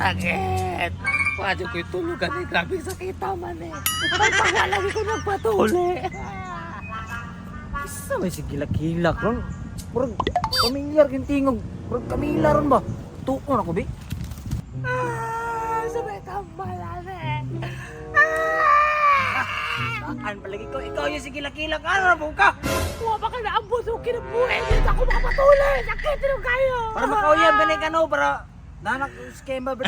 Sakit! Pwede ko'y tulugan eh. Grabe sakita man eh. Pagpawalagi ko nagpatuli. Isa may sigilak-hilak ron. Murag pamilyar yung tingog. Murag Camila ron ba? Tuon ako bi. Ah, sabay tambalan eh. Saan palagi ko? Ikaw yung sigilak-hilak. Ano na po ka? Wa ba ka na ang buso kinabuhi? Dito ako makapatuli. Sakit rin kayo. Para makauyan ba ka no? Para nanak skema ba?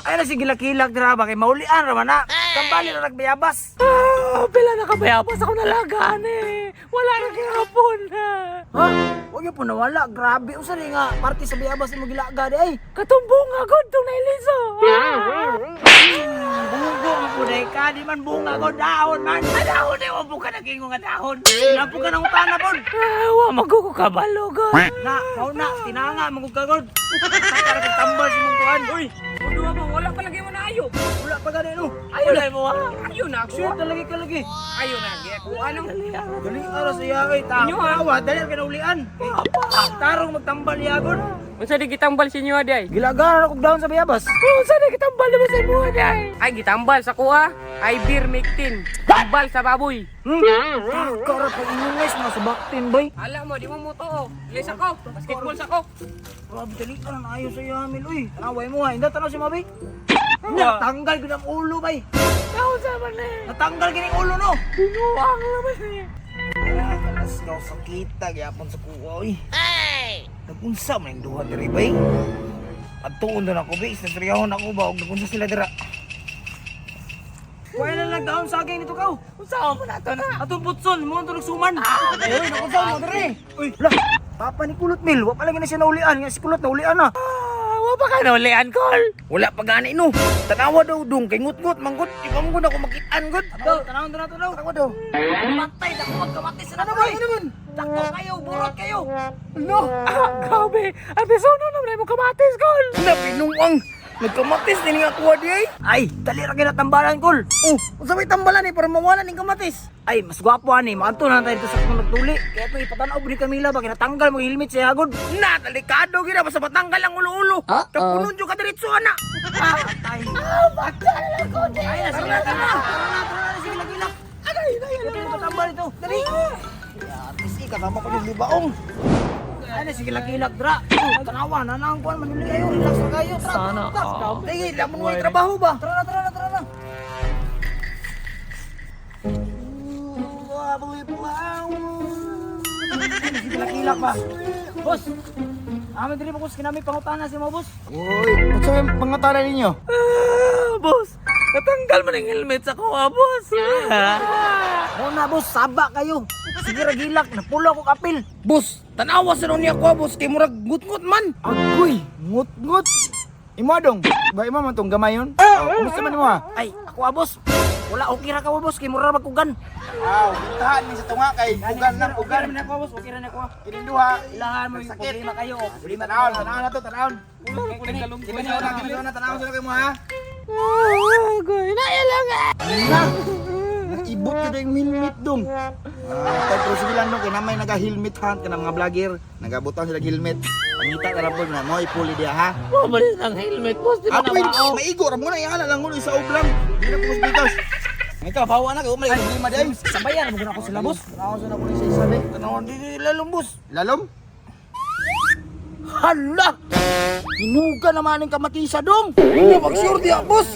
Ay na sigilak-hilak dira ba kay maulian ra man na. Kambali ra nagbayabas. Ah, pila na kabayabas ako nalagaan eh. Wala na kinapon. Ha? Huwag niyo po nawala. Grabe. Usa ni nga parte sa bayabas mo gilaga di ay. Katumbong agad itong nailiso. Ah! Bungo nga po dahil ka. Di man bunga ko dahon man. Ah, dahon eh. Wa po ka naging nga dahon. Lampo ka ng utana po. Ah, wa magkukabalo ko. Na, mao na, tinanga magugagod. Para kag tambal si mong kuan. Uy, Uduha mo, wala pa lagi mo na ayo. wala pa gani no. Ayaw na mo ha. Ayo na, Sure talaga ka lagi. Ayo na, gi ako ano. Dali ara sa iya kay ta. Inyo, ha? Awa, dali ra kinaulian. Tarong magtambal yagon. Unsa di gitambal sa inyo aday? Gilagaran ako down sa bayabas. Oh, saan na kitambal mo sa imuha niya eh? Ay gitambal sa kuha. Ay beer mictin. Tambal sa baboy. Kara pa inungis mga sabaktin boy. Ala mo, di mo mo to. Ilis ako. Basketball sa ko. Grabe dali ka na ayo sa iya mil uy. Tanaway mo ha, hindi tanaw si Mabi. Natanggal gud ang ulo bay. Dahon sa man eh. Natanggal gini ang ulo no. Binuang naman eh. Alas ka sakita gyapon sa kuha oy. Ay! Nagunsa man yung duha diri bay. Adtuon na ako bay, istoryahan ako ba og nagunsa sila dira. Wala na lang daon saging nito kaw. Unsa mo na to na? Atong putson, mo ang tulog suman. Ay, nakunsa mo diri. Uy, lah. Papa ni Kulot Mil, wa pa lagi na siya naulian, nga si Kulot naulian na. Ah, wa pa ka naulian, Col. Wala pa gani no. Tanawa daw dong kay ngut-ngut manggut, di ba manggut ako makitaan gud. Tanaw tanaw tanaw. Tanawa daw. Patay dako magkamatis na boy. Ano man? Dako kayo, burot kayo. No, ah, grabe. Ang pisono naman ay mo kamatis, Col. Na pinuang nagkamatis ni nga kuha di ay. Ay, dali ra kay natambalan kol. Oh, unsa may tambalan eh para mawala ning kamatis? Ay, mas gwapo ani, maadto na tayo dito sa kung nagtuli. Kaya ito ipatanaw ni Camila ba kinatanggal mo helmet siya agod. Na, delikado gid basta matanggal ang ulo-ulo. Kapunon jud ka diretso ana. Ah, patay. Ah, bakla na lang ko, Ay, na sige na, tara na. Tara na, tara na, sige lagi lang. Aray, aray, Ito yung patambal ito. Dali. Yatis eh, kasama ko yung libaong. Ay, na sige lagi-lag dra. Oh, tanawa na nang kuan manuli kayo, relax na kayo. Tara, Sana tara, tara. all. Sige, lamon mo yung trabaho ba? Tara na, tara na, tara na. Sige lagi-lag ba? Boss, amin diri mo kinami pangutana si mo boss. Uy, unsa may pangutana ninyo? Ah, boss, natanggal man ang helmet sa kuha, boss. Ah. Mo na boss, saba kayo. Sige ra gilak, napulo ako kapil. Boss, tanawa sa niya ko boss kay murag ngut-ngut man. Agoy, ngut-ngut. Imo dong, ba imo man tong gamayon? Oh, kumusta man imo ha? Ay, ako ah, boss. Wala okay ra ka boss, kay mura magkugan. Aw, tahan ni sa tunga kay pugan lang Okay pugan. ra man ako boss, okay ra na ako. Kining duha, Ilahan mo yung Sakit. problema kayo. Problema Tanawon, tanawon na to, tanawon. Kini na, kini na, tanawon sa kay mo ha. Ah, goy, nailang eh. Na. Ibot yun yung helmet dong. Ah, pero sige lang no, kay namay naga-helmet hunt kanang mga vlogger, nagabutan sila helmet. Pangita na lang po na mo ipuli diha ha. Bumalik ang helmet, boss. Di ba Apoy, na maigo ra mo na iala lang ulo sa ublang. Di na pugos bigas. Ikaw bawa na kay umay problema di ay. Sabayan mo ako sila boss. Tanawon sa na ko ni sa isa be. Tanawon di di lalong boss. Lalom? Hala! Hinuga naman ang kamatisa dong. Hindi mag sure diha boss.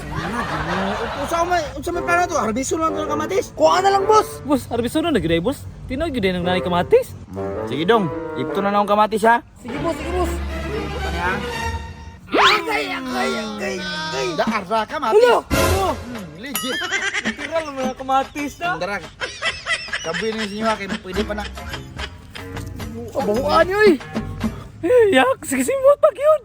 Unsa may unsa may plano to? Harbiso lang to ng kamatis. Kuha na lang boss. Boss, arbisono na gyud boss. Tinoy gyud nang nanay kamatis. Sige dong, ipto na na akong kamatis ha. Sige boss, sige boss. Ipto na ha. Agay, agay, agay, agay. Daar ra kamatis. Ano? Legit. Literal mga kamatis na. Dara. Kabuin ni sinyo ha kay pwede pa na. Kabuuan yun. Yak, sige simot pag yun.